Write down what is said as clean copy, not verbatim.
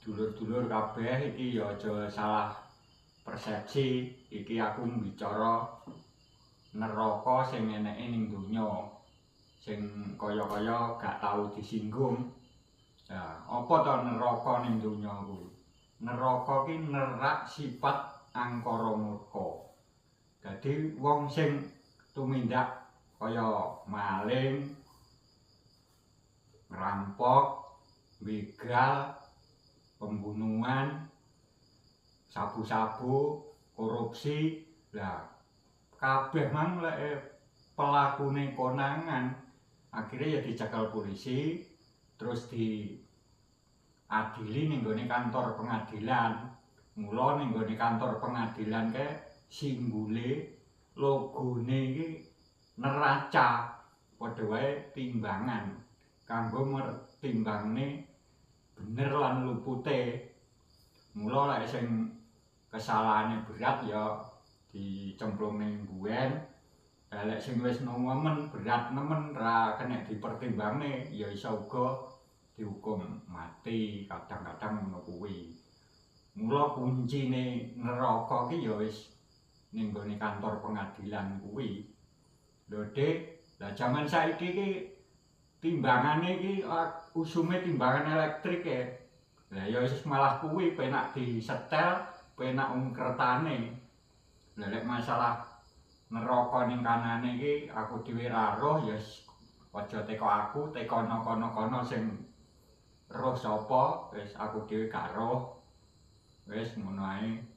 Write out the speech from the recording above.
Dulur-dulur kabeh iki ya aja salah persepsi, iki aku mbicara neraka sing eneke ning donya, sing kaya-kaya gak tau disinggung. Lah, apa to neraka ning donya kuwi? Neraka ki nerak sifat angkara murka. Dadi wong sing tumindak kaya maling, ngerampok, begal, pembunuhan, sabu-sabu, korupsi, lah kabeh mang lek pelakune konangan, akhirnya ya dicekel polisi, terus diadili ning gone kantor pengadilan. Mula ning gone kantor pengadilan kae simbole logone iki neraca, padha wae timbangan kanggo mertimbangne bener lan lupute. Mula lek sing kesalahane berat ya dicemplung ning buwen. Lah lek sing wis nemen berat nemen ra kena dipertimbangne ya iso uga dihukum mati, kadang-kadang ngono kuwi. Mula kuncine neraka ki ya wis ning gone kantor pengadilan kuwi. Lho Dik, lah jaman saiki ki timbangane iki usume timbangan elektrik e. Lah ya wis malah kuwi penak disetel, penak ungkretane. Lah lek masalah neraka ning kanane iki aku dhewe ra roh ya aja teko aku, tekono kono-kono sing roh sapa, wis aku dhewe gak roh. Wis ngono ae.